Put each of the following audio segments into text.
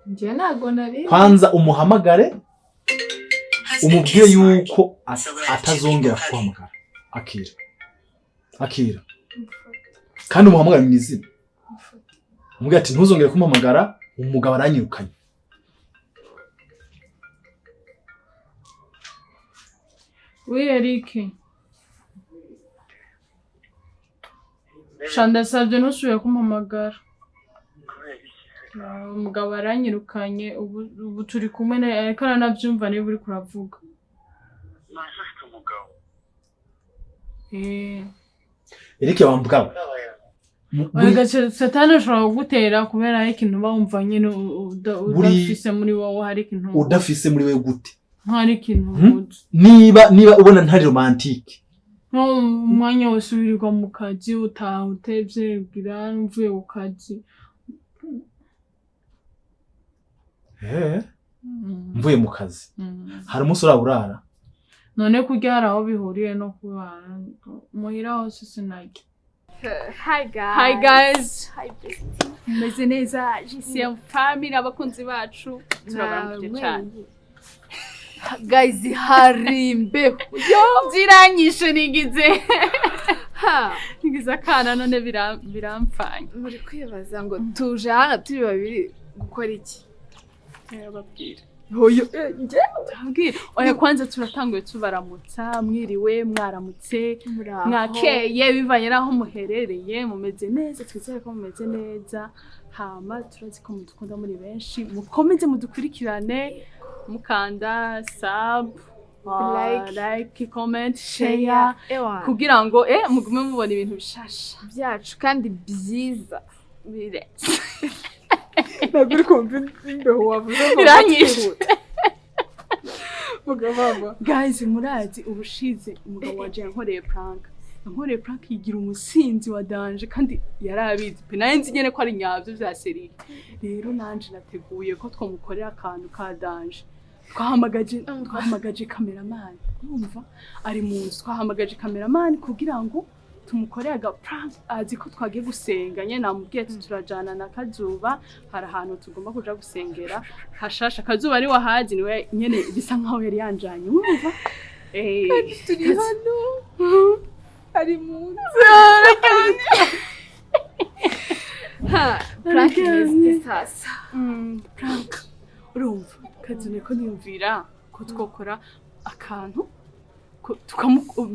Njye ntabwo nari. Kwanza umuhamagare, umubwire yuko atazongera kuguhamagara. Akira, akira, kandi umuhamagare mu izina, umubwire ati ntuzongere kumuhamagara, umugabo aranyirukanye. Oui, Eric. Sha, ndasabye ntusubire kumpamagara. Ah, umugabo aranyirukanye, ubu turi kumwe nawe, ariko aranabyumva niba uri kuravuga. Nonese ufite umugabo? Eh. Eric wambwawe. Oya, satani ashobora kugutera kubera hari ikintu uba wumva nyine udafise muri wowe, hari ikintu udafise muri wewe gute? Hari ikintu ubuze. Niba ubona ntari romantique. Nko umwanya wose wirirwa mu kazi, utaha utevye, ugira uvuye ku kazi. Mvuye mu kazi? Hari umunsi uraba urara? None kurya hari aho bihuriye no kubana? Muhira hose sinarya. Hi guys. Hi guys. Hi bestie. Mumeze neza? GCM family, abakunzi bacu, turabaramukije cyane. Guys, hari imbeho. Yo! Ziranyishe, nigize Ha! nigize akana none biramfanye. Muri kwibaza ngo tuje hano turi babiri gukora iki? Turababwira. Oyo, njye Turababwira. Oya, kwanza turatanguye tubaramutsa, mwiriwe, mwaramutse, muraho. mwakeye, bivanye n'aho muherereye. Mumeze neza? Twizere ko mumeze neza. Hama turazi ko mudukunda muri benshi, mukomeze mudukurikirane mukanda sub, Like. like, comment, share Ewa. kugira ngo mugume mubona ibintu bishasha Byacu kandi byiza. Bire. Ntabwo uri kumva imbeho wavuze ngo Iranyishe. Vuga mama. Guys, murazi ubushize umugabo wanje yankoreye prank yigira umusinzi wa danger, kandi yarabizi pe, nawe nzi nyene ko ari nyabyo vya sérieux. Rero nanje nateguye ko twamukorera akantu ka danger. Twahamagaje cameraman, urumva ari mu nzu. Twahamagaje cameraman kugira ngo tumukorere aga prank. Azi ko twagiye gusenga nyene, namubwiye ati turajana na Kazuba, hari ahantu tugomba kuja gusengera hashasha. Kazuba ari wahazi, niwe nyene bisa nkaho yari yanjanye, urumva. Turi hano ari mu nzu. Ha, prank imeze sasa? Prank, urumva Kazu, ko niyumvira ko twokora akantu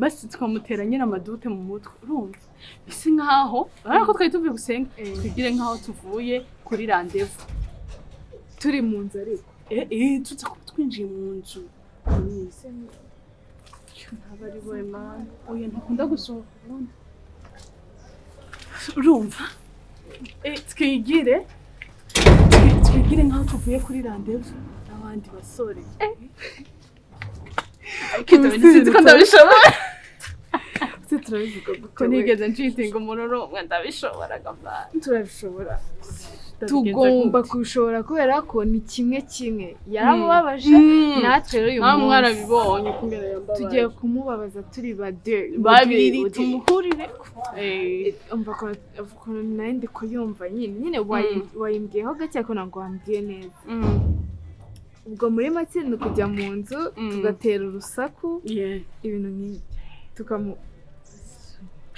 basi tukamutera nyine amadute mu mutwe, urumva bisa nkaho urabona ko twari tuvuye gusenga, twigire nkaho tuvuye kuri rendez-vous. Turi mu nzu ariko. Tuza kuba twinjiye mu nzu. Ntaba ari we mana, oya, ntakunda gusohoka ubundi, urumva. Twigire nkaho tuvuye kuri rendez-vous n'abandi basore. Ariko ibyo bintu sinzi ko ndabishobora. Se turabivuga gute? Ko nigeze nshitinga umururumwe, ndabishobora gapana? Turabishobora. Ndabigenza Tugomba gute? kubishobora kubera ko ni kimwe kimwe yaramubabaje, natwe rero uyu Namwe munsi mwarabibonye ukungene yambabaje. Tugiye kumubabaza turi bade Babiri tumuhurire. Umva ukuntu nari ndi kuyumva nyine wayimbwiyeho gake ariko ntabwo wambwiye neza. Ubwo muri make ni ukujya mu nzu, tugatera urusaku, ibintu nk'ibyo, tukamu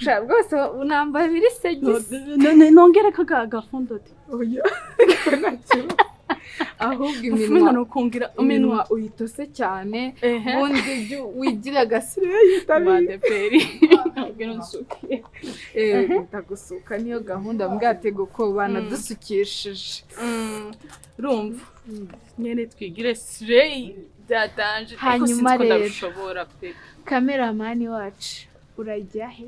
sha rwose unambaye biri sexy. None nongere ko gafondote? Oya, ariko nta kibazo, ahubwo iminwa iminwa nokongera iminwa iminwa uyitose cyane, ehe ubundi ibyo wigira agasire yitabira. Madeperi ntabwo nsukiye. Ndagusuka, niyo gahunda mbwatego ko banadusukishije. Urumva nyene twigire slay byatanje, ariko Hanyuma sinzi ko rero. ndabishobora pe. Cameraman wacu, urajya he?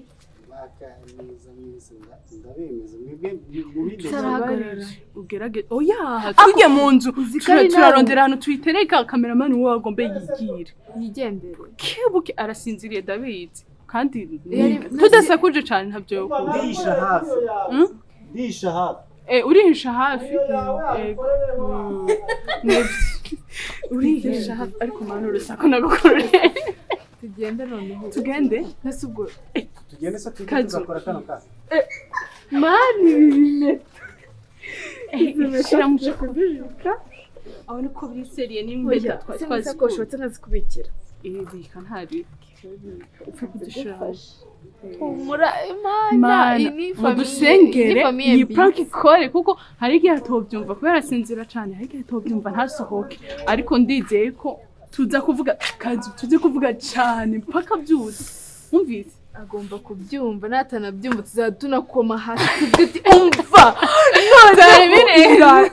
Bakaneza mwese, ndabemeza mwebwe mubigeze. Turahagarara. Ugerage, oya, tujye mu nzu. Uzi ko ari nawe. Turarondera ahantu tuyitereka, cameraman wowe agombe yigire. Yigendere. Kebuke, arasinziriye ndabizi, kandi tudasakuje cane ntabyo yokunda. Ndisha hafi. Ndisha hafi. Urihisha hafi. Yego. Nibyo. Urihisha hafi, ariko mana, urusaku nagukoreye. Tugende noneho. Tugende. Ese ubwo Tugende se tujye Kazu. tugakora kano kazi. Mani, ibi bimeta Shira mu kubika. Abone ko biri sérieux n'impeta Oya, twari se n'isakoshi twazikuye. watse nkazikubikira. Bika ntari upfa kudushiraho. Humura Imana, Mana, iyi ni famille, mudusengere ni famille iyi mbi. prank ikore, kuko hari igihe atobyumva kubera asinzira cane, hari igihe atobyumva ntasohoke, ariko ndizeye ko tuza kuvuga kazi, tuze kuvuga cane mpaka byuze wumvise. Agomba kubyumva, natanabyumva tuzaba tunakoma hasi tuvuge uti umva Byari birenze.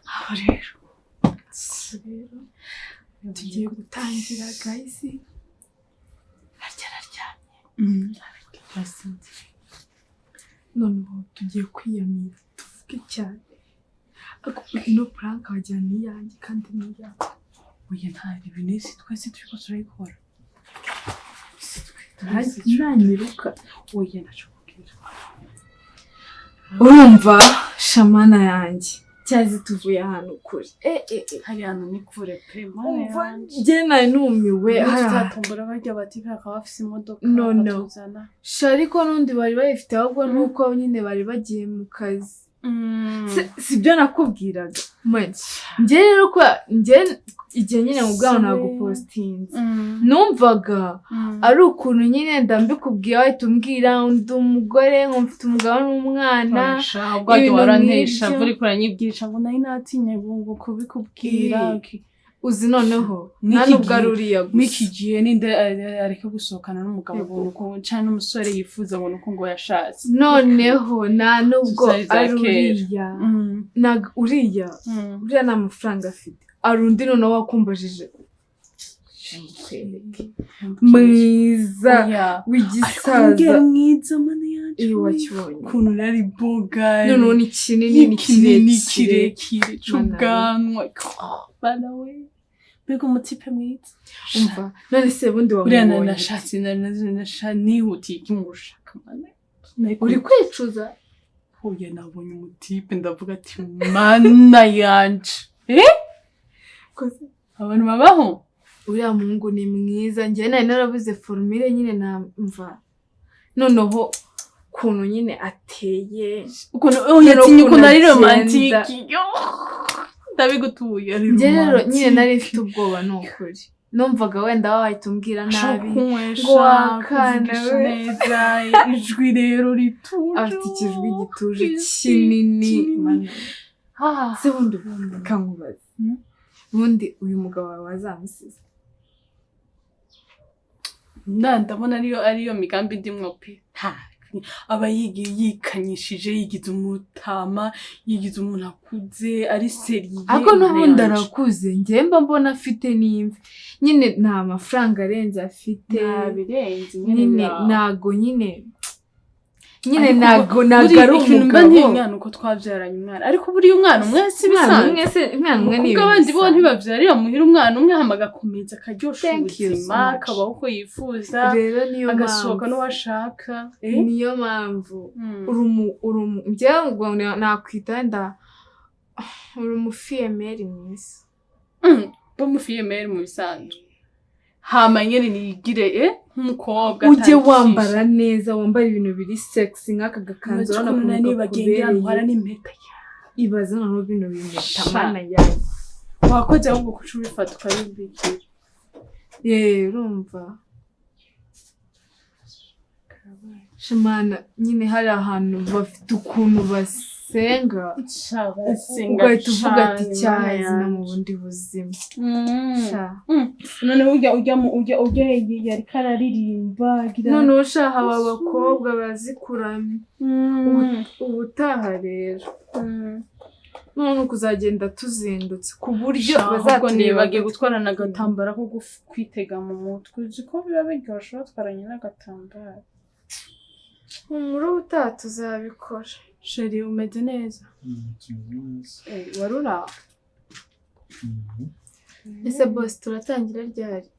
Aho rero tugiye gutangira guys. Harya araryamye? Arasinziriye. Noneho tugiye kwiyamira tuvuge cyane, ariko ino prank wagira ni iyanjye kandi ni iyawe. Oya, ntari ibintu si twese turiko turayikora. Nanyiruka. Oya, ntaco kubwira. Urumva shamana yanjye, cyazi tuvuye ahantu kure. Hari hantu ni kure pe, mana Umva, yanje. njye nari numiwe. Iyo Hari tutatombora barya bati bakaba bafise imodoka No, no. bakatuzana. Sha, ariko n'undi bari bayifite, ahubwo nuko nyine bari bagiye mu kazi. Si byo nakubwiraga? Man, njye rero ko njye igihe nyine mu bwaho nagupostinze, numvaga ari ukuntu nyine ndambikubwiye wahita umbwira undi umugore ngo mfite umugabo n'umwana. Ubwo Ibintu warantesha nk'ibyo. uri kuranyibwirisha ngo nari natinye ngo kubikubwira. Uzi noneho nta N'iki nubwo ari gihe- uriya gusa. Mw'iki gihe ninde areka gusohokana n'umugabo Yego. ngo nuko canke n'umusore yifuza ngo nuko ngo yashatse? Noneho nta nubwo Zari za ari kera. uriya. Uriya uriya nta mafaranga afite, ari undi noneho wakumbajije mukwereke mwiza Oya. w'igisaza. Ariko mwiza, mana yanje. Iyo wakibonye. Ukuntu nari bogari. Noneho ni kinini, ni kinini, kirekire. Kirekire c'ubwanwa, bana we, Mbega umutipe mwiza! Umva, none se bundi Uriya wamubonye? nashatse nihutiye ikimushaka, mana. Uri kwicuza? Oya, nabonye umutipe ndavuga ati mana yanje, eh abantu babaho. Uriya muhungu ni mwiza. Njyewe nari narabuze formule nyine, namva noneho ukuntu nyine ateye. Ukuntu oya Noneho tinya ukuntu ari agenda. romantique. Yo, ndabigutuye, ari Njye rero romantique. nyine nari mfite ubwoba, ni ukuri numvaga wenda wahita umbwira Ashobora nabi kunywesha, ngo wakana kuvugisha we. neza, ijwi rero rituje. Afite ikijwi gituje, Ijwi kinini. kinini. Mana. Ah. Se bundi kankubaza, ubundi uyu mugabo wawe wazamusize? Ndabona ariyo migambi ndimwo pe. Nta aba yigiye yikanyishije, yigize umutama, yigize umuntu akuze ari sérieux. Ariko n'ubundi arakuze, njye mba mbona afite n'imvi nyine, nta mafaranga arenze afite. Nta birenze. Nyine ntago nyine Ariko ntago ari ikintu mba umugabo. ntinya ni uko twabyaranye umwana, ariko buriya umwana umwe si Umwana bisanzwe. umwe se, umwana umwe ni Kuko abandi bo ibisanzwe. ntibabyarira muhira umwana umwe, hama agakomeza akaryosha Thank you so ubuzima, much. akabaho uko yifuza, Rero niyo agasohoka mpamvu n'uwo ashaka. niyo mpamvu uri umu njyewe ngo nakwita wenda uri umufille-mère mwiza. B'umufille-mère mu bisanzwe, hama nyene nigire nk'umukobwa Ujye atangishisha. wambara neza, wambara ibintu biri sexy nk'aka gakanzu. Urabona Urabona ukuntu ukuntu nari nibagiye ntwara kakubereye. n'impeta. Ibaze noneho bino bimpeta. Sha. Mana yawe! Wakoze ahubwo kuca ubifata ukabibikira. Yeee, urumva shamana nyine hari ahantu bafite ukuntu basenga, ugahita uvuga ati cyazi no mu bundi buzima. Sha. Noneho ujya yariko araririmba agira. Noneho sha, haba abakobwa bazi kuramya. Ubutaha rero none kuzagenda tuzindutse ku buryo Ahubwo bazatureba. nibagiye gutwarana agatambaro ko kwitega mu mutwe. Uzi ko biba biryoshe batwaranye n'agatambaro? Humura, ubutaha tuzabikora. Chéri, umeze neza? Wari uri aho? Ese boss, turatangira ryari?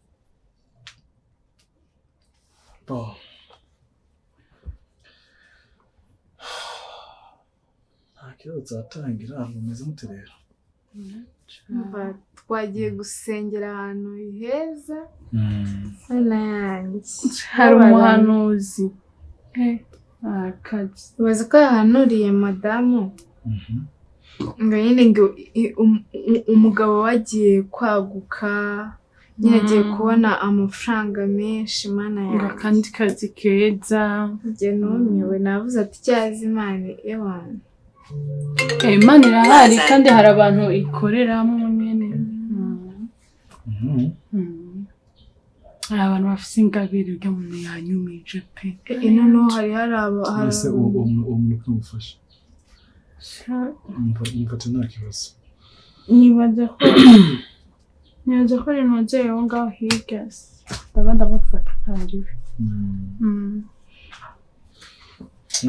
Bon. Nta Kibazo turatangira. Mumeze mute rero? Umva, twagiye gusengera ahantu heza. Mana yanjye! Hari umuhanuzi. Akazi. Ubaza ko yahanuriye madamu ngo nyine ngo umugabo we agiye kwaguka nyine, agiye kubona amafaranga menshi. Mana Ngo yanjye! akandi kazi keza. Njye numiwe, navuze ati cyaza Imana y'abantu. Imana irahari kandi hari abantu ikoreramo nyine. Hari abantu bafite ingabire urya muntu yanyumije pe. Noneho hari hari Ese uwo muntu ko mufasha, mufate, nta kibazo. Nibaza ko ari umubyeyi wo ngaho hirya, ndaba ndamufata ntariwe.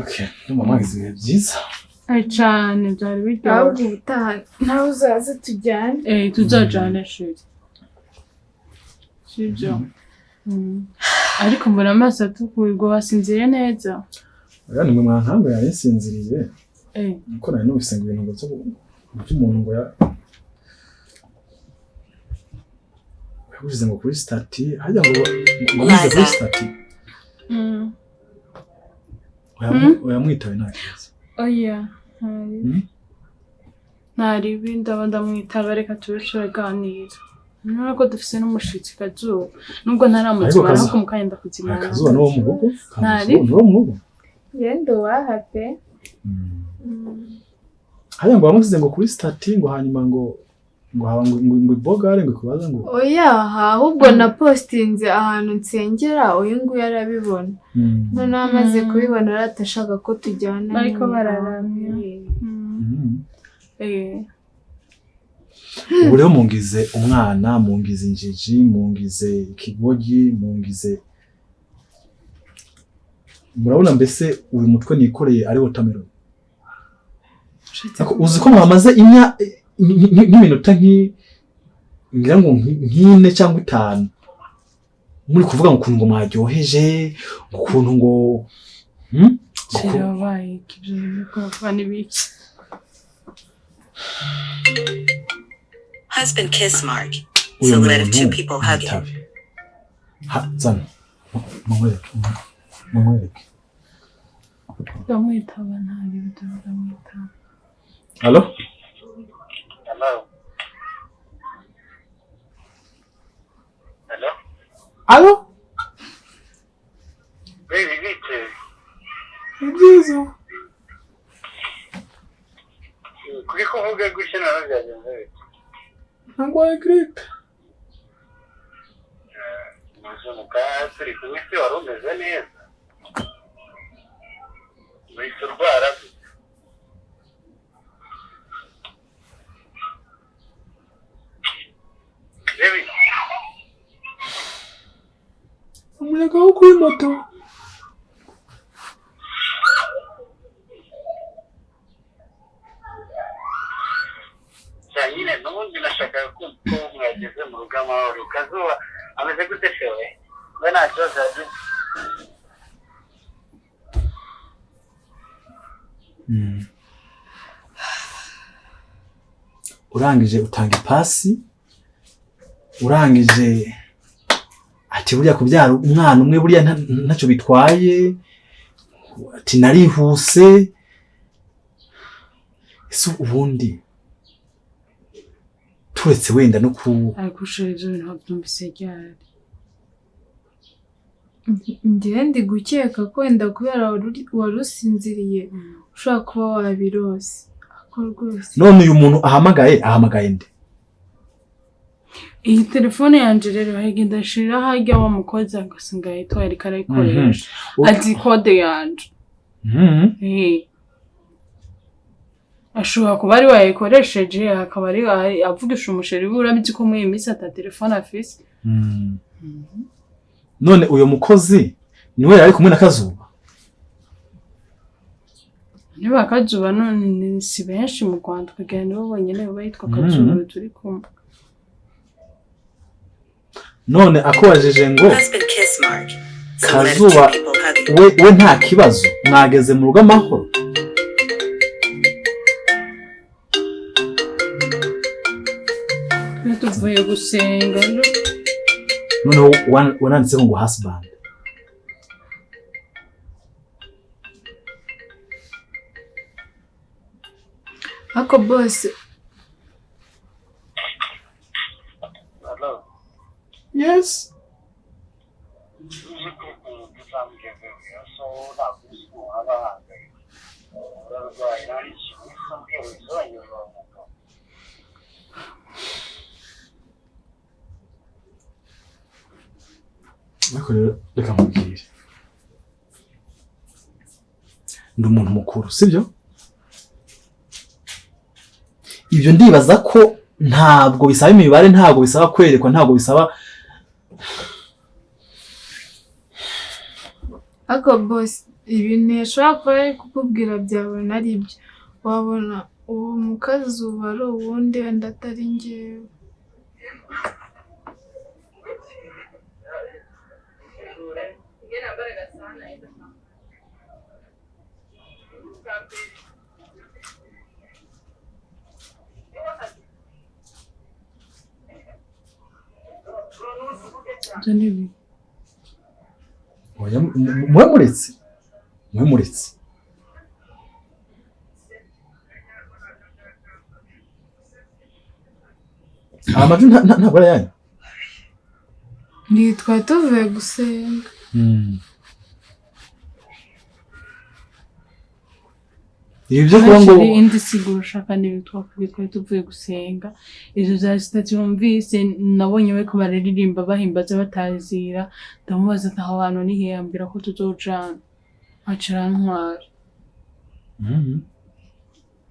Okay, ndumva mwagize ibihe byiza. Ay, cane, byari Ahubwo biryoshye. ubutaha nawe uzaze tujyane. Tuzajana chéri, sibyo? Ariko mbona amaso atukuye, ubwo wasinziriye neza? Oya, nimwe mwankangu, yari nsinziriye. Nuko nari numvise ngo ibintu ngo by'umuntu ngo yagushyize ngo kuri status, hajya ngo amushyize kuri status. Oya, mwitabe, nta kibazo. Oya, ntaribi, ndaba ndamwitaba. Reka tube turaganira nubwo ko dufise n'umushitsi Kazuba, nubwo ntaramuzimana. Ariko Ariko mu kanya ndakuzimana. Kazuba ni uwo mu rugo? Ntari. Kazuba ni uwo mu rugo. Ngende uwaha pe. Hajya ngo bamushyize ngo kuri status, ngo hanyuma ngo haba ngo ibogare ngo ikubaza ngo Oya, ahubwo na postinze ahantu nsengera, uyu nguyu arabibona. Noneho amaze kubibona arata ashaka ko tujyana Bariko nyine. bararamya. Ubu rero mungize umwana, mungize injiji, mungize ikigogi, mungize, murabona mbese uyu mutwe nikoreye ari watermelon. Ariko uzi ko mwamaze nk'iminota ngira ngo nk'ine cyangwa 5 muri kuvuga ngo ukuntu ngo mwaryoheje, ngo ukuntu ngo Chéri, wabaye iki? Ibyo bintu kuvuga n'ibiki? Husband kiss mark. Uyu Silhouette of two muntu people hugging. mwitabe. Ha, zana mumwereke, mumwereke. Ndamwitaba, ntaribi, ndamwitaba. Allo? Hello. Hello. Allo? Baby, bite? Ni byiza. Kuri kuvuga gutya nawe byagenze bite? Ntarwaye grippe. Muzunuka turi kumwe se wari umeze neza. Uhita urwara gute? Baby, Umuyaga wo kuri moto. Cya nyine n'ubundi nashakaga kumva ko mwageze mu rugo amahoro. Kazuba ameze gute se we? We nta kibazo yagize? Urangije utanga ipasi, urangije ati buriya kubyara umwana umwe buriya ntacyo bitwaye, ati narihuse. Ese ubundi turetse wenda no ku Ariko chéri, ibyo bintu wabyumvise ryari? Njyewe ndi gukeka ko wenda kubera wari usinziriye ushobora kuba wabirose, ariko rwose. None uyu muntu ahamagaye, ahamagaye nde? Iyi telefone yanje rero hagenda shira harya wa mukozi agasinga yitwaye, ariko arayikoresha. Azi code yanje. Ashobora kuba ari wayikoresheje, akaba ari avugisha umuchéri we. Urabizi ko muri iyi minsi ata telefone afise. None uyu mukozi niwe yari ari kumwe na Kazuba? Niba Kazuba, none si benshi mu Rwanda kugira nibo bonyine baba yitwa Kazuba turi kumwe. None akubajije ngo Husband kiss mark. Silhouette of Kazuba two people hugging. we nta kibazo, mwageze mu rugo amahoro? Tuvuye gusenga. Noneho wananditseho ngo husband. Ariko bose. Hello. Yes. Ariko rero reka nkubwire, ndi umuntu mukuru, sibyo? Ibyo ndibaza ko ntabwo bisaba imibare, ntabwo bisaba kwerekwa, ntabwo bisaba. Ariko boss, ibintu yashobora kuba ari kukubwira byabona ari byo. Wabona uwo mukazuba ari uwundi wenda atari njyewe. Ibyo ni ibi. Oya, mube muretse, mube muretse. Aya majwi ntabwo ari ayanyu. Ni twari tuvuye gusenga. Ibi byo kuba ngo Actually, indi siguro ushaka ni twakubwiye twari tuvuye gusenga. Izo za sitati wumvise nabonye bariko bararirimba bahimbaza batazira, ndamubaza ati aho hantu ni hehe, ambwira ko tuzojana, aca arantwara.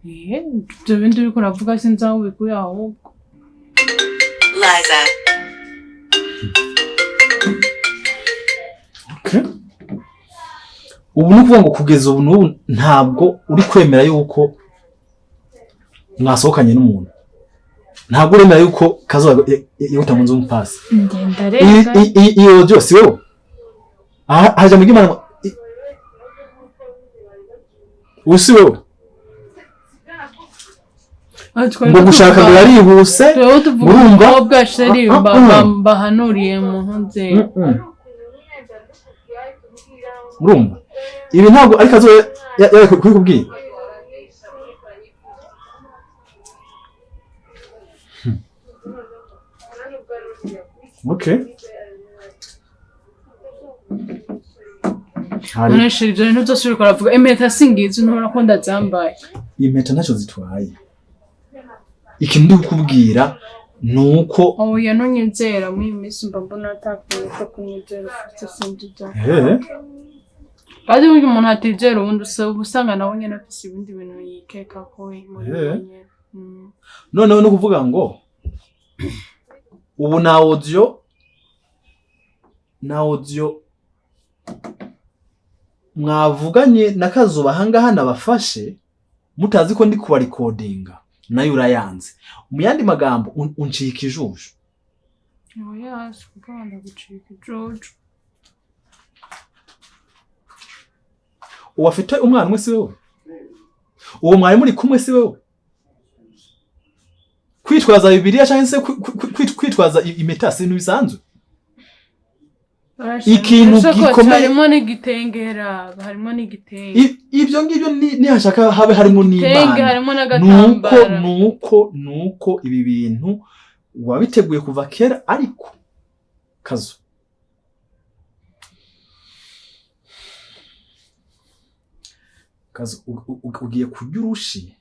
Ibyo bindi uriko uravuga sinzi aho ubikuye ahubwo. Liza. Okay. Ubu ni ukuvuga ngo kugeza ubu n'ubu ntabwo uri kwemera yuko mwasohokanye n'umuntu, ntabwo uremera yuko Kazuba yaguta mu nzu y'umupasi. Ngenda rega. Iyo audio si wowe? Aha haja mu Imana ubu si wowe? Ngo gushaka ngo yarihuse. Twewe tuvuga Urumva? umukobwa sheri bahanuriye mu nzu. Urumva ibi ntabwo ari Kazuba kubikubwira. Okay. Hari None sheri ibyo bintu byose uriko uravuga, impeta singizi ntubona ko ndazambaye. Impeta ntacyo zitwaye. Ikintu ndi kukubwira ni uko Oya, ntunyizera muri iyi minsi mba mbona atakuntu ko kunyizera ufite sinzi ibyo. Kandi burya umuntu atizera ubundi uba usanga nawe nyene afise ibindi bintu yikeka ko we muri we nyene. Noneho ni ukuvuga ngo ubu na audio mwavuganye na Kazuba ahangaha nabafashe mutazi ko ndi kubarekodinga, nayo urayanze. Mu yandi magambo uncika ijuju. Oya, sikuvuga ndagucika ijuju. Uwo afite umwana umwe si wewe? Uwo mwari muri kumwe si wewe? Kwitwaza Bibiliya cyangwa se kwitwaza impeta si ibintu bisanzwe. Ikintu gikomeye harimo n'igitengera, harimo n'igitenge. Ibyo ngibyo nihashaka habe harimo n'Imana. Harimo n'agatambara. Nuko ibi bintu wabiteguye kuva kera, ariko Kazu ugiye kurya urushi.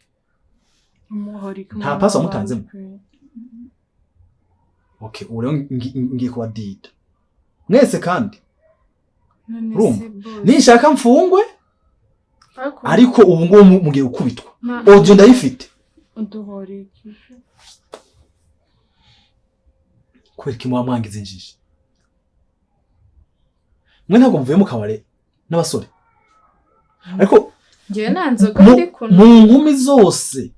Nta pasi wamutanzemo. Okay, ubu rero ngiye kubadida mwese kandi. Urumva? Ninshaka mfungwe, ariko ubu ngubu mugiye gukubitwa. Audio ndayifite. Kubera iki muba mwangiza injiji? Mwe ntabwo muvuye mu kabare n'abasore. Ariko Njyewe nta nzoga ndi kunywa. Mu nkumi zose.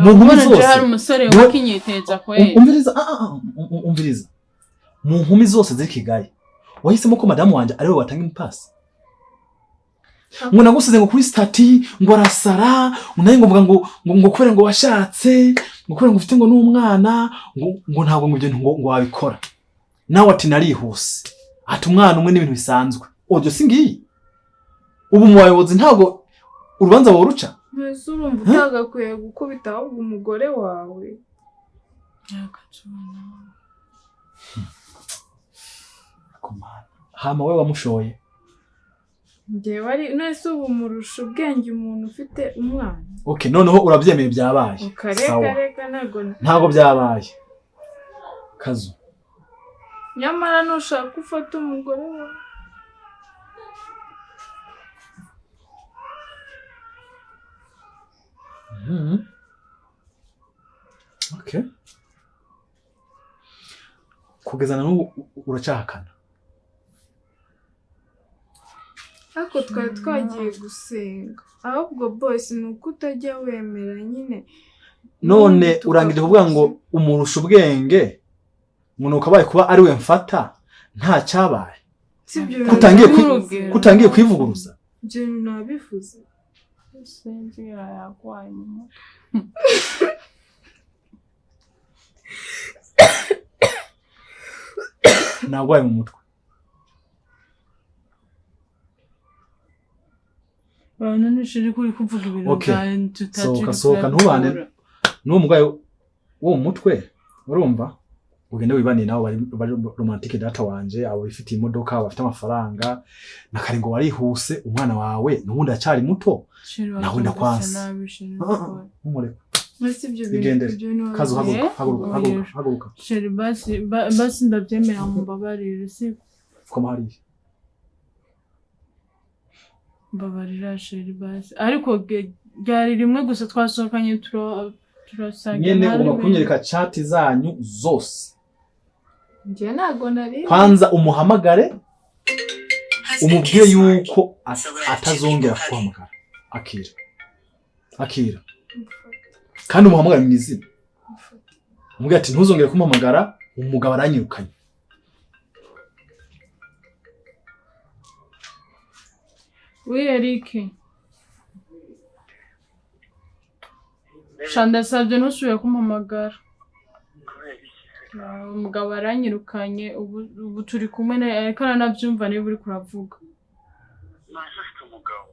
Mu nkumi zose. Hari umusore wakinyiteza kweli. Umviriza, umviriza. Mu nkumi zose ziri Kigali, wahisemo ko madamu wanje ariwe watanga impasi. Ngo nagusize ngo kuri statut, ngo arasara, ngo nawe ngo mvuga ngo kubera ngo washatse, ngo kubera ngo ufite ngo n'umwana, ngo ntabwo ngo ibyo ngo wabikora. Nawe ati narihuse, ati umwana umwe n'ibintu bisanzwe. Audio si ngiyi. Ubu mu bayobozi ntabwo urubanza boruca. Mbese urumva utagakwiye gukubita ahubwo umugore wawe? Yakatubona. Kumana. Hama we wamushoye. Njyewe ari nese ubu murusha ubwenge umuntu ufite umwana. Okay, noneho urabyemeye byabaye. Ukareka Sawa. reka ntabwo Ntabwo byabaye. Kazu. Nyamara nushaka ufata umugore wawe. Okay. Kugeza na n'ubu uracyahakana. Ariko twari twagiye gusenga. Ahubwo boss ni uko utajya wemera nyine. None Ubundi urangije kuvuga ngo umurusha ubwenge, ngo nuko abaye kuba ari we mfata nta cyabaye. Si ibyo bintu Kutangiye nabivuze. Kutangiye kwivuguruza. Ibyo bintu nabivuze. Sinzi yagwaye mu mutwe. Nagwaye mu mutwe. Abantu nishiri kuri kuvuga ibintu Okay. bya tutari Sohoka, sohoka, ntubane n'uwo mugwayi wo mu mutwe, urumva? Ugende wibaniye nabo bari romantique data wanje, abo bifitiye imodoka, bafite amafaranga, na kare ngo warihuse, umwana wawe n'ubundi acyari muto, nawe ndakwanse. Ntumureke. Mbese ibyo bintu Igendere. ibyo bintu Kazu, wabivuze. haguruka, haguruka, haguruka, haguruka. Chéri basi basi ndabyemera mumbabarire si Pfukama hariya. Mbabarira chéri basi, ariko ryari rimwe gusa twasohokanye turasangira. Nyene nta ugomba rimwe. kunyereka chat zanyu zose. Njye ntabwo nari. Kwanza umuhamagare Husband umubwire kiss mark. yuko So glad two atazongera people kuguhamagara. Akira. Akira. Kandi umuhamagare mu izina. Umubwire ati ntuzongere kumpamagara, umugabo aranyirukanye. Oui Eric. Sha ndasabye ntusubire kumpamagara. Kubera iki se? Ah, umugabo aranyirukanye, ubu turi kumwe ariko aranabyumva niba uri kuravuga. None se ufite umugabo?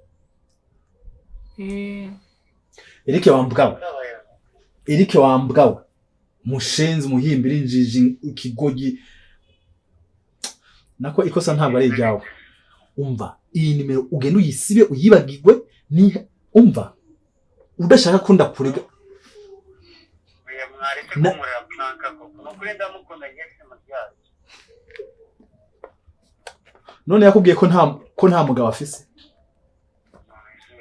Eh. Eric wambwawe. Eric wambwawe. Mushenzi, muhimbira, injiji, ikigogi. Nako ikosa ntabwo ari iryawe. Umva, iyi nimero ugenda uyisibe uyibagirwe, ni umva. Udashaka ko ndakurega. Oya, mwaretse kunkorera prank koko. Ni ukuri ndamukunda njye simubyaye. None yakubwiye ko nta mugabo afise. None se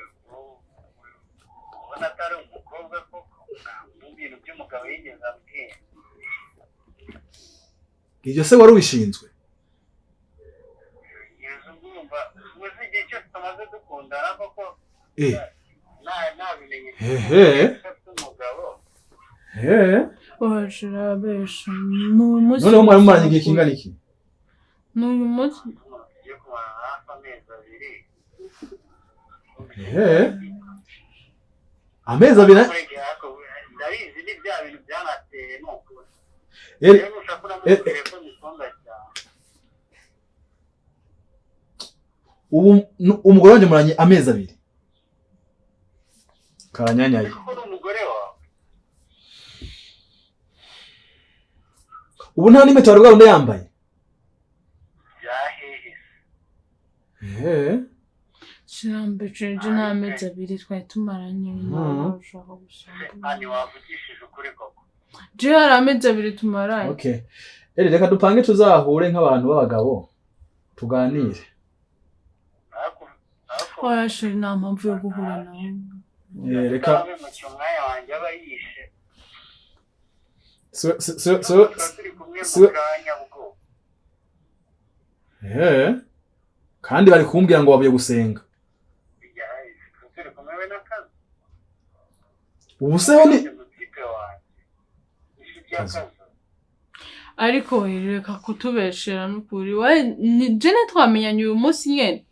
ubona atari umukobwa koko? Nta bintu by'umugabo yigeze ambwira. Ibyo se wari ubishinzwe? Yezu urumva, uzi igihe cyose tumaze dukundana koko nabimenye. Hehe. Ko afite umugabo. Oya chéri arabesha. Ni uyu munsi. Noneho mwari mumaranye igihe kingana iki? Ni uyu munsi. Tugiye kumarana hafi amezi 2. Amezi 2 Ndabizi ni bya bintu byanateye ni ukuri. Rero nushaka uramubwire ko mbikunda cyane. Ubu umugore wanjye muranye amezi 2. Karanyanyaye. Kuko uri umugore wawe. Ubu nta n'impeta wari bwabone yambaye. Byahehe. Kirambe cenje nta mezi 2 twari tumaranye. Ushaka gusanga. Ani wavugishije ukuri koko. Je hari amezi 2 tumaranye. Okay. Eri reka dupange tuzahure nk'abantu b'abagabo tuganire. Ariko ariko Oya chéri nta mpamvu yo guhura nawe. Reka mu umwanya wanjye aba yishe. So Tuba turi kumwe mu kanya bwo. Kandi bari kumbwira ngo bavuye gusenga. Tuba turi kumwe we n'akazi. Ubu se ho ni Umutipe wanjye. Inshuti y'akazi. Ariko reka kutubeshera n'ukuri. We ni je twamenyanye uyu munsi nyene.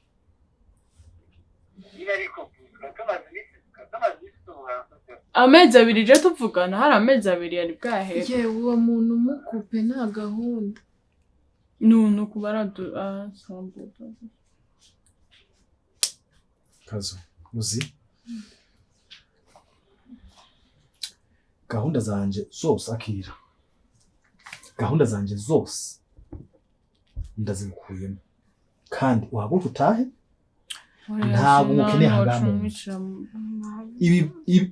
Amezi 2 je tuvugana, hari amezi 2 yari bwahere. Yewe uwo muntu mukupe nta gahunda. Nunu kubaradu asambuka. Kazo, uzi gahunda zanje zose akira. Gahunda zanje zose ndazikuyemo. Kandi uhaguruka utahe ntabwo mukeneye hagamo.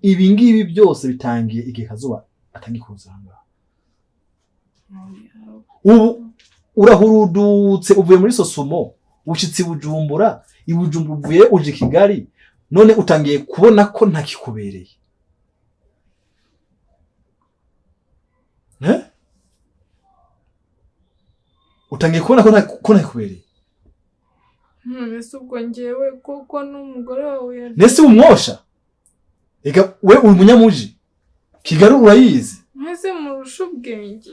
Ibi ngibi byose bitangiye igihe Kazuba atangiye kuza ahangaha. Ubu urahurudutse uvuye muri Sosumo ushitse Bujumbura, ibujumbura uvuye uje Kigali, none utangiye kubona ko ntakikubereye. Eh? Utangiye kubona ko ntakikubereye. None se ubwo njyewe koko n'umugore wawe Nese umwosha? Ega we uri umunyamuji. Kigali urayizi. Mwese murusha ubwenge.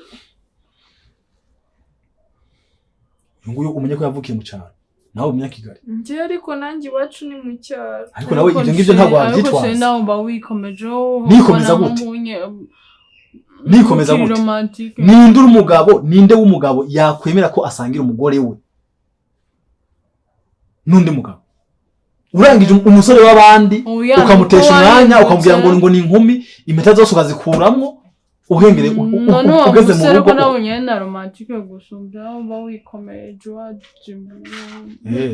Nguyu umenye ko yavukiye mu cyaro. Nawe umunya Kigali. Njye ariko nanjye iwacu ni mu cyaro. Ariko nawe ibyo ngibyo ntabwo wabyitwaza. Ariko nawe mba wikomeje. Nikomeza gute? Nikomeza gute? Ninde uri umugabo, ninde w'umugabo yakwemera ko asangira umugore we n'undi mugabo? Urangije umusore w'abandi ukamutesha umwanya ukamubwira ngo ni inkumi, impeta zose ukazikuramwo uhengere ugeze mu rugo. None nawe na romantique gusumbya mba wikomeje waje.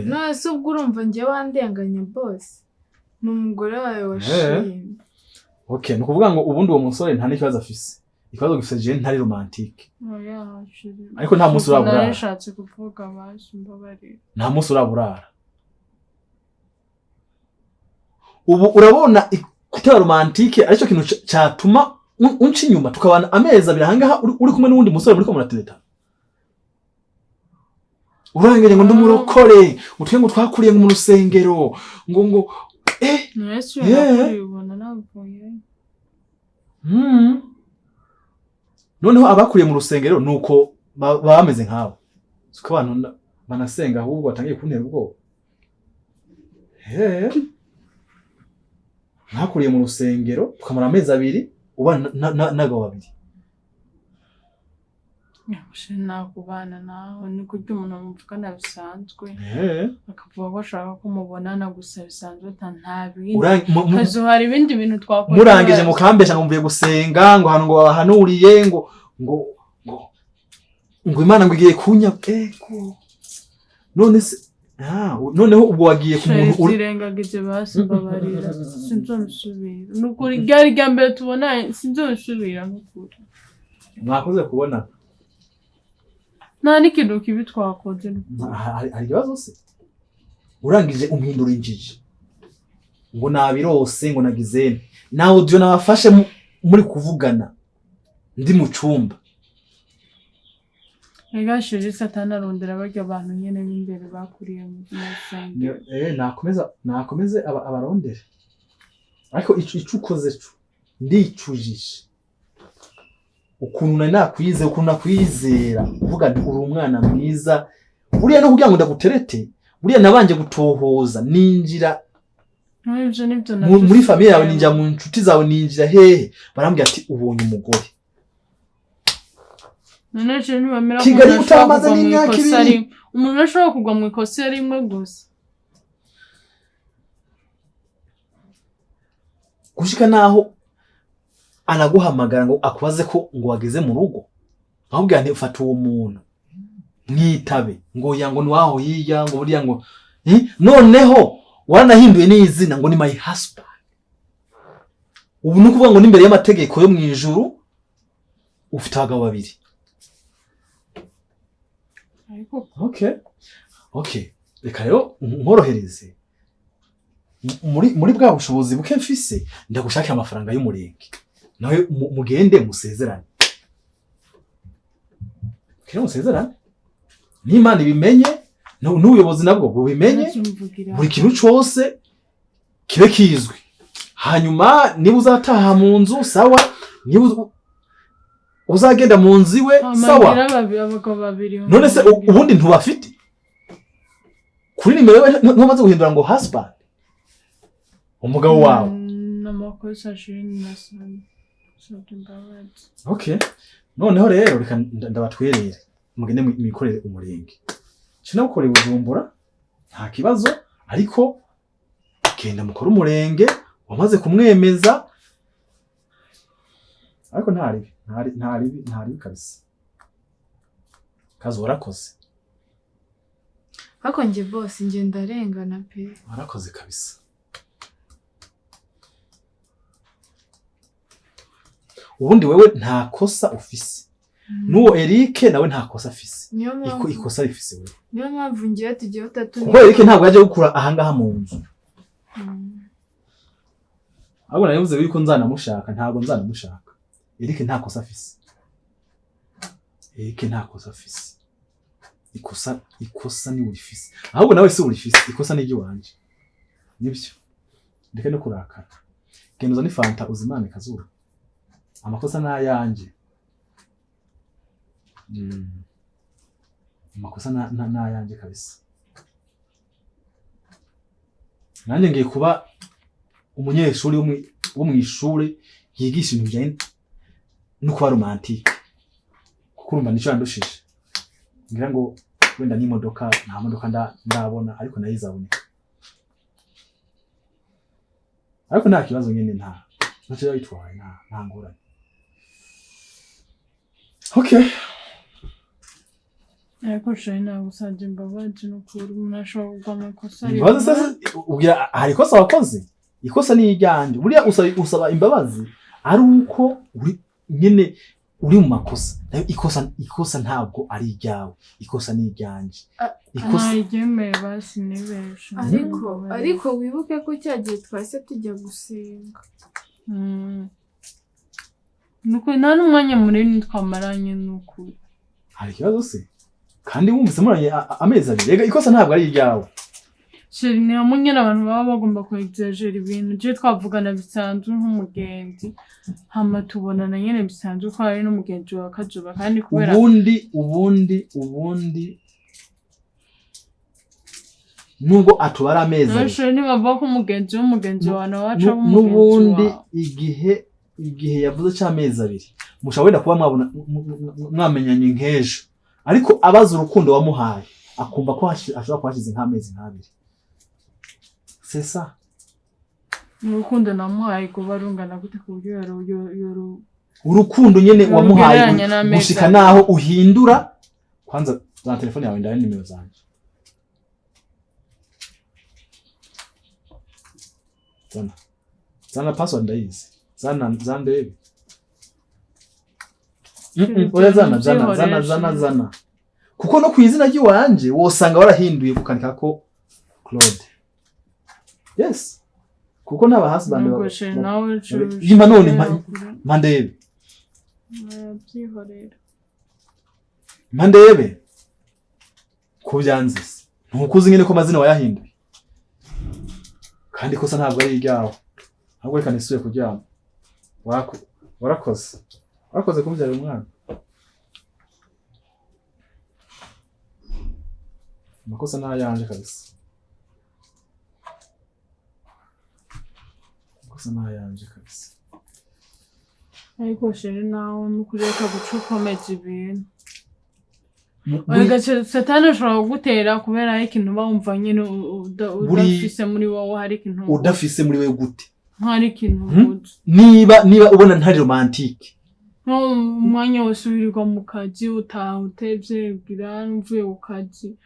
None se ubwo urumva njye wandenganya boss ni umugore wawe washimye. Okay, nukuvuga ngo ubundi uwo musore nta n'ikibazo afise. Ikibazo gifise je ntari romantique. Ariko nta munsi uraburara. Narashatse kuvuga basi mbabarira. Nta munsi uraburara. Ubu urabona kutaba romantique aricyo kintu cyatuma unci inyuma tukabana amezi 2 ahangaha uri kumwe n'uwundi musore muri ko muratereta. Urangije ngo ndumurokore, utwe ngo twakuriye mu rusengero, ngo Nese yakubona navuye. Noneho abakuriye mu rusengero nuko bameze nkawe. Siko abantu banasenga ahubwo batangiye kuntera ubwoba. Nakuriye mu rusengero tukamara amezi 2 uba n'abagabo babiri. Nyabushe nakubana nawe ni kurya umuntu muvugana bisanzwe. Akavuga ko ashaka ko mubonana gusa bisanzwe nta bindi. Kazo hari ibindi bintu twakora. Murangije mukambesha ngo mvuye gusenga ngo hano ngo bahanuriye ngo ngo ngo ngo Imana ngo igiye kunya eko. None se noneho ubwo wagiye ku muntu uri basi mbabarira sinzobisubira. Nukuri ryari rya mbere tubona sinzobisubira nukuri. Mwakoze kubona. Nta n'ikintu kibi twakoze. Hari ikibazo se? Urangije umpindura injiji. Ngo nabirose ngo nagizene. Na audio nabafashe muri kuvugana ndi mu cyumba. Ega shiri satana arondera barya abantu nyene b'imbere bakuriye mu rusengero. Nakomeze abarondere. Ariko ico ukoze cyo ndicujije. Ukuntu nari nakwize, ukuntu nakwizera, uvuga nti uri umwana mwiza, buriya no kugira ngo ndaguterete, buriya nabanje gutohoza, ninjira muri famille yawe, ninjira mu nshuti zawe, ninjira hehe, barambwira ati ubonye umugore. None je ntibamera ko Kigali utamaze n'imyaka 2. Umuntu ashobora kugwa mu ikosa rimwe gusa. Gushika naho anaguhamagara ngo akubaze ko ngo wageze mu rugo, ahubwo nti ufata uwo muntu mwitabe ngo ya ngo nwaho yiya ngo buriya ngo noneho waranahinduye n'izina ngo ni my husband. Ubu nukuvuga ngo n'imbere y'amategeko yo mu ijuru ufite abagabo babiri. Okay, reka rero nkorohereze muri bwa bushobozi buke mfise, ndagushakira amafaranga y'umurenge nawe mugende musezerane. Kire musezerane n'Imana ibimenye n'ubuyobozi nabwo bubimenye, buri kintu cyose kibe kizwi. Hanyuma niba uzataha mu nzu sawa, niba uzagenda mu nzu iwe sawa. None se ubundi ntubafite kuri nimero ntumaze guhindura ngo husband umugabo wawe? N'amakosa chéri, nasabye imbabazi. Okay, noneho rero reka ndabatwerere mugende mwikorere umurenge. Sinawukoreye Bujumbura, nta kibazo, ariko genda mukore umurenge wamaze kumwemeza. Ariko nta ribi, nta ribi, nta ribi kabisa. Kazi, warakoze. Ariko njye bose, njye ndarengana pe. Warakoze kabisa. Ubundi wewe nta kosa ufise, n'uwo Eric nawe nta kosa afise. Niyo mpamvu Ikosa rifise wewe. Niyo mpamvu ngewe tugiye utatu. Kuko Eric ntabwo yaje gukura ahangaha mu nzu. Ahubwo narivuze yuko nzanamushaka, ntabwo nzanamushaka. Eric nta kosa afise, Eric nta kosa afise. Ikosa ni urifise, ahubwo nawe si urifise, ikosa ni iry'iwanje. Nibyo, ndeke no kurakara. Genda uzane fanta uzimane. Kazuba, amakosa ni ayanjye. Amakosa ni ayanjye kabisa. Nanjye ngiye kuba umunyeshuri wo mw'ishure yigisha ibintu bijyanye no kuba romantique, kuko urumva nico yandushije. Ngira ngo wenda n'imodoka, nta modoka ndabona, ariko nayo izaboneka. Ariko nta kibazo nyene, ntacyo yabitwaye, nta ngorane. Okay. Ariko chéri, nagusabye imbabazi n'ukuri. Umuntu ashobora kugwa mu ikosa. Imbabazi se ubwira hari ikosa wakoze? Ikosa ni iryanjye. Buriya usaba imbabazi ari uko uri nyene uri mu makosa. Nayo ikosa ntabwo ari iryawe, ikosa ni iryanjye. Ikosa Ntaryemeye basi, nibeshe. Ariko wibuke ko cya gihe twahise tujya gusenga. Nukuri nta n'umwanya munini twamaranye, nukuri. Hari ikibazo se kandi wumvise muranye amezi 2? Rega ikosa ntabwo ari iryawe. Chéri, ni hamwe nyine abantu baba bagomba kwegizagera ibintu. Je twavugana bisanzwe nk'umugenzi, hama tubonana nyene bisanzwe ko hari n'umugenzi wa Kazuba, kandi kubera Ubundi nubwo atubara amezi 2, Chéri, ntibavuga ko umugenzi w'umugenzi wawe nawe aca aba umugenzi n'ubundi wawe. Igihe yavuze cy'amezi 2, mushobora wenda kuba mwabona mwamenyanye nk'ejo, ariko abaza urukundo wamuhaye akumva ko ashobora kuba hashize nk'amezi nk'abiri, c'est ça. Urukundo namuhaye kuba rungana gute ku buryo yoru Urukundo nyene wamuhaye yorugereranya n'amezi gushika 2? naho uhindura. Kwanza za telefone yawe, ndari nimero zanje. Zana, zana password, ndayizi. Zana, zana ndebe. Oya, zana, zana, zana, zana, zana, kuko no ku izina ry'iwanje wosanga warahinduye ukandika ko Claude. Yes, kuko n'aba husband Nubwo chéri, nawe Yima none mpa ndebe. Byihorera. Mpa ndebe ko byanze se. Ntukuzi nyine ko amazina wayahinduye, kandi ikosa ntabwo ari iryawe. Ahubwo reka nisubire kuryama. Warakoze, warakoze kumbyarira umwana. Amakosa ni ayanje kabisa, amakosa ni ayanje kabisa. Ariko chéri, nawe nukureka guca ukomeza ibintu. Oya, satani ashobora kugutera kubera hari ikintu uba wumva nyine udafise muri wowe, hari ikintu Udafise muri wewe gute? Hari ikintu ubuze. Niba ubona ntari romantique? Nko umwanya wose wirirwa mu kazi, utaha utevye, ubwira uvuye ku kazi.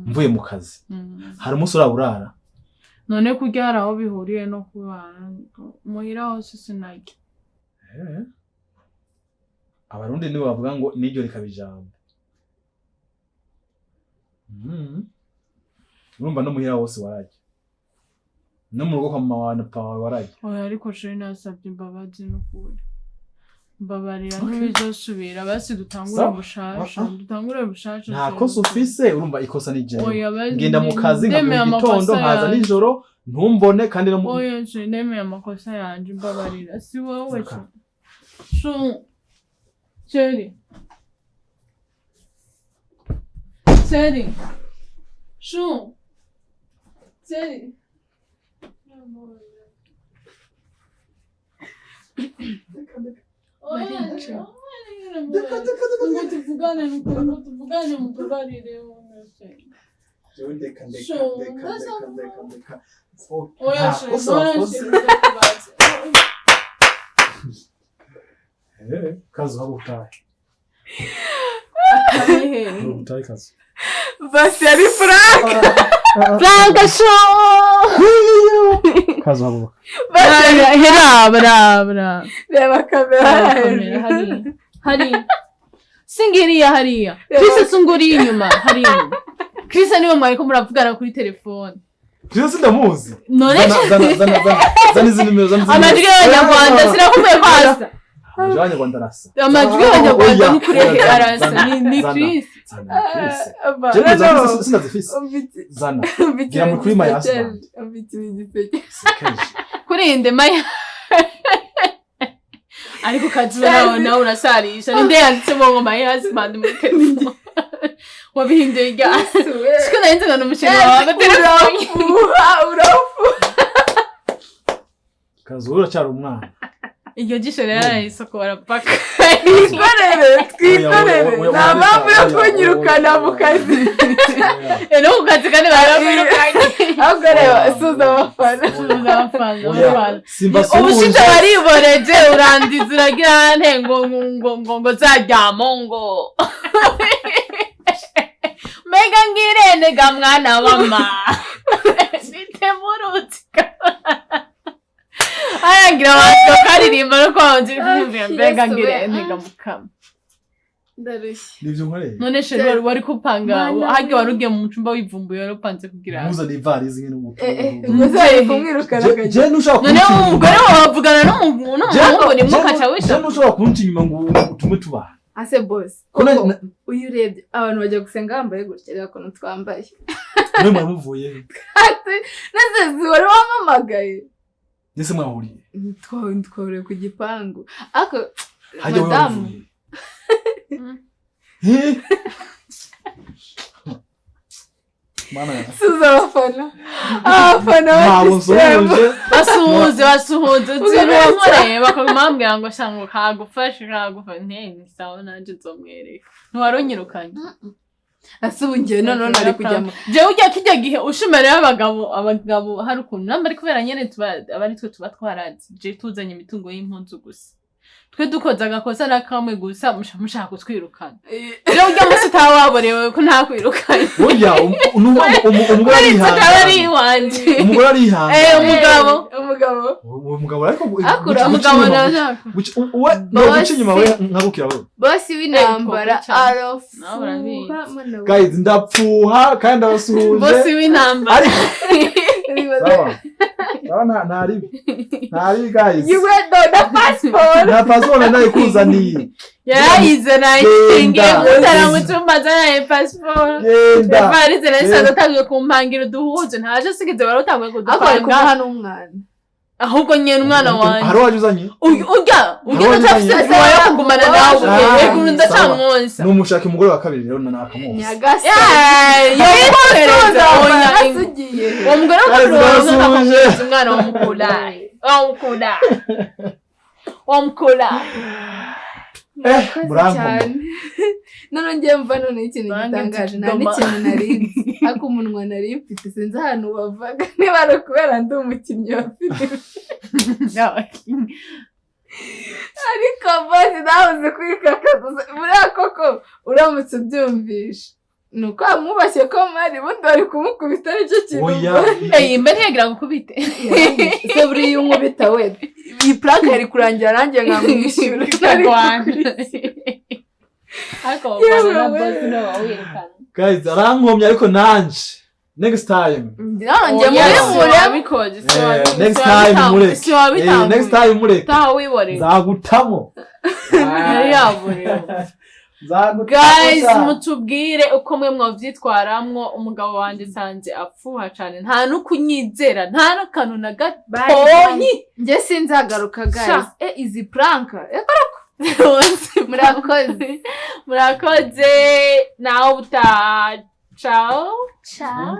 Mvuye mu kazi? Hari umunsi uraba urara? None kurya hari aho bihuriye no kubana? Muhira hose sinarya. Abarundi nibo bavuga ngo niryo rikaba ijambo. Urumva no muhira wose wararya, no mu rugo kwa mama wawe na papa wawe wararya. Oya, ariko chéri, nasabye imbabazi n'ukuri, mbabarira. Ntibizosubira basi, dutangure Sawa. bushasha. Ah, ah. Dutangure bushasha. Nta Chéri. kosa ufise. Urumva ikosa ni jewe. Oya, Ngenda mu kazi nkava ndemeye mu gitondo, amakosa nkaza yanje. nijoro ntumbone, kandi no mu Oya chéri, ndemeye amakosa yanje, mbabarira. Si wowe. Okay. Chéri, chéri, chéri, chou. Chéri. Barica. Ngo tuvugane, ngo tuvugane, mutubarire. Jewe ndeka, ndeka, Sho, ndeka, ndeka, ndeka, ndeka. Oya, Nta chéri, kosa oya, wakoze. chéri, ndakubaza. Kazi haba utahe. Hehe. Utahe kazi. Basi yari prank. Frank show. Kazi haba. Hera, bra, bra. Reba kamera Kamera, hejuru. hariya. Hariya. Singiriya hariya. Chris sunguriye inyuma, hariya inyuma. Chris niwe mwariko muravugana kuri telefone. Chris ndamuzi. None Zana, zana, zana, zana. Zana izi nimero, zana izi amajwi nimero. y'abanyarwanda sinakumbuye ko asa. Amajwi y'abanyarwanda arasa. Amajwi y'abanyarwanda Oya, n'ukuri oya, zana, arasa. zana, Ni zana, Chris. Zana Chris. Aba, Jewe no, zana sinazifise. Zana. umva Gira ikintu muri my gisekeje, husband. umva ikintu gisekeje. Sekeje. Kurinde maya. Ariko kazuba nawe nawe urasarisha. Ninde yanditsemo ngo my husband muri telefone? Wabihinduye irya. Siko nari nzi ngo ni umushinga wawe wa telefone. Urafuha, urafuha. Kazi uracyari umwana. Iryo jisho rero ararisokora paka. Twikorere, twikorere. Oya, oya, oya, Nta oya, mpamvu yo oya, oya, kunyirukana oya, mu kazi. No ku kazi kandi barakwirukanye. Ahubwo reba, suza abafana. Suza abafana, Oya, abafana. Simba Ubushize suhuje. wariboreje urandiza uragira nte ngo ngo ngo ngo ngo zaryamo ngo mbega ngirente ga mwana wama nitemurutse ayangira abantu karirimba no kwanze mbega ngirente ga mukama. Ndarushye. Nivyo nkoreye. None chéri wari kupanga Mana harya wari ugiye mu cumba wivumbuye wari upanze kugira Ntuzane ivarisi nyene ngo. Ubwo kumwirukana Je akajya. je ntushobora none kunca inyuma. umugore wawe wavugana n'umuhungu nimukaca Je wisha ntushobora kunca inyuma ngo utume tubaha. Ase boss. Ko na- Koko, na- uyu urebye abantu bajya gusenga bambaye gutya, reba ukuntu twambaye. Mwe mwamuvuye he? Nase wari wampamagaye. Nese mwahuriye. Twahuriye ku gipangu. Ariko Hajya wewe madamu wavuye. Eh? Mana ya. suza abafana. Abafana Ntabwo batisimu. nsuhuje. Basuhuze, basuhuze. Ugaruka. Nkoreye bakaguma bambwira ngo sha ngo kagufashe, kagufashe nte sawa nanje nzomwereka ntiwari unyirukanye. Ase ubu ngewe noneho nari kujya mu Jewe ujya kijya gihe ushimera abagabo, abagabo hari ukuntu namba ari kubera nyene tuba abari twe tuba twarazi je tuzanye imitungo y'impunzu gusa twe dukoze agakosa na kamwe gusa mushaka kutwirukana. Jewe ujya munsi utawaborewe ko ntakwirukanye. Burya numva umugore Ari tutaba ari arihangana. iwanje. Umugore arihangana. Umugabo. Umugabo. Uwo mugabo ariko Akura guca umugabo inyuma, nawe uwe no Boss. guca inyuma we nkagukira we. Boss w'intambara Eh, koko Nawe arafuha. urabizi. Mana we. Guys, ndapfuha kandi ndabasuhuje. Bosi w'intambara. Ariko sawa. Sawa, nta ntari. Ntari guys. You went on the passport. Nta passport nayikuzaniye. Yarayize nayikingiye Genda. mutara mu cyumba azanaye pasiporo. Genda. Evariste nayo isanzwe atanguye kumpangira uduhuzo ntaje asigize wari utanguye Ariko ari kudupanga kumuha n'umwana. Ahubwo nyene umwana wanjye. Hari uwaje uzanye? Urya urya Hari ndacafise uwaje uwayo kugumana nawe. Ah, Ego ndacamwonsa. Numushaka umugore wa kabiri rero nakamuzi. Nyagasani. Yokohereza oya. Asugiye. Uwo mugore wa kabiri Guys, wawe ndabasuhuje. nakamuzi umwana wamukura wamukura wamukura. Murakoze Murankoma. cyane. None ngiye mva none ikintu Bange gitangaje nta nzidoma. n'ikintu nari nzi ariko umunwa nari mfite sinzi ahantu wavaga niba ari ukubera ndi umukinnyi wa filime ariko bosi nabuze kwikakaza buriya koko uramutse ubyumvishe ni uko wamwubashye ko mari ubundi bari kumukubita aricyo kintu Oya. mbona. Ey, mbe ntiyagira ngo ukubite. Se buriya iyo unkubita we iyi purake yari kurangira nanjye nkamwishyura. Rwanda. Ariko Yewe na we. bosi no wawirukana. Guys, arankomye ariko nanje. Next time. None njye Yes. muri mure wabikoze si Next time mureke. si wabitanguye. Next time mureke. Taha wiboreye. Nzagutamo. Yari yaborewe. Nzagutamo. Guys, mutubwire uko mwe mwavyitwaramwo. Umugabo wanjye nsanze apfuha cane nta n'ukunyizera nta n'akantu na gatonyi. Njye sinzagaruka guys. Sha. Izi pranka murakoze. Murakoze nawe ubutaha. Ciao. Ciao.